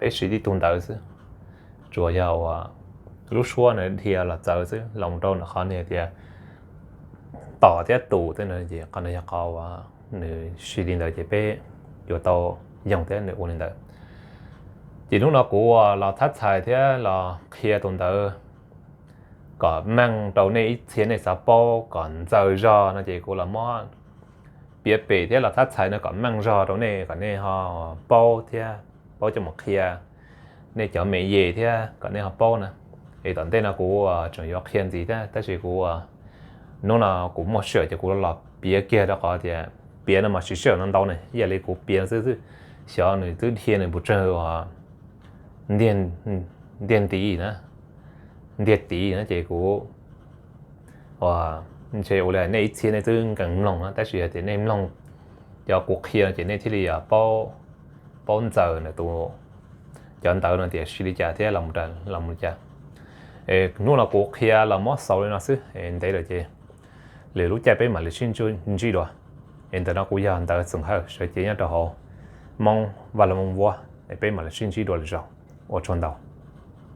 peb siv tib tug ntawv xwb, tsuas yog uas lub suab na dhia los txawv xwb, los rau ntawm qhov nws tias tom thiab tus tej no ces qhov no yog qhov uas nws siv li ntawd ces peb yuav tau yoog thiab nws ua li ntawd. Ces hnub no kuv uas los thab txhais thiab los qhia tus ntawv kom meej rau nej ib txhia nej xav paub kom ntxaws zog no ces kuv los muab piav pem thiab los thab txhais no kom meej zog rau nej kom nej ho paub thiab paub coj mus qhia nej cov me ye thiab kom nej ho paub na. Es tom ntej no kuv tseem yuav qhia ntxiv thiab tab sis kuv hnub no kuv muaj sij hawm ces kuv los piav kiag rau qhov tias piav no mas siv sij hawm no ntau ne, ib yam li kuv piav xwb xwb, xyov nws twb dhia nws puas tsawg uas ntiag ntiv na, ntiag tiv na ces kuv ntshe ua li nej ib txhia nej twb nkees mloog na tab sis yog tias nej mloog cov kuv qhia no ces nej thiaj li paub, paub ntxaws ntawm tus, cov ntawv no tias siv li cas thiab los mus li cas. Hnub no kuv qhia los muab xaus li no xwb, ntev lawm ces lwm lub caij peb mam li sib ntsib dua. Es ntawm no kuv yog Ntawv Txoos Hawj sawv cev nyob rau hauv Hmoob Vaj Loog Moo Vuab, es peb mam li sib ntsib dua lwm zaus. Ua tsaug ntau.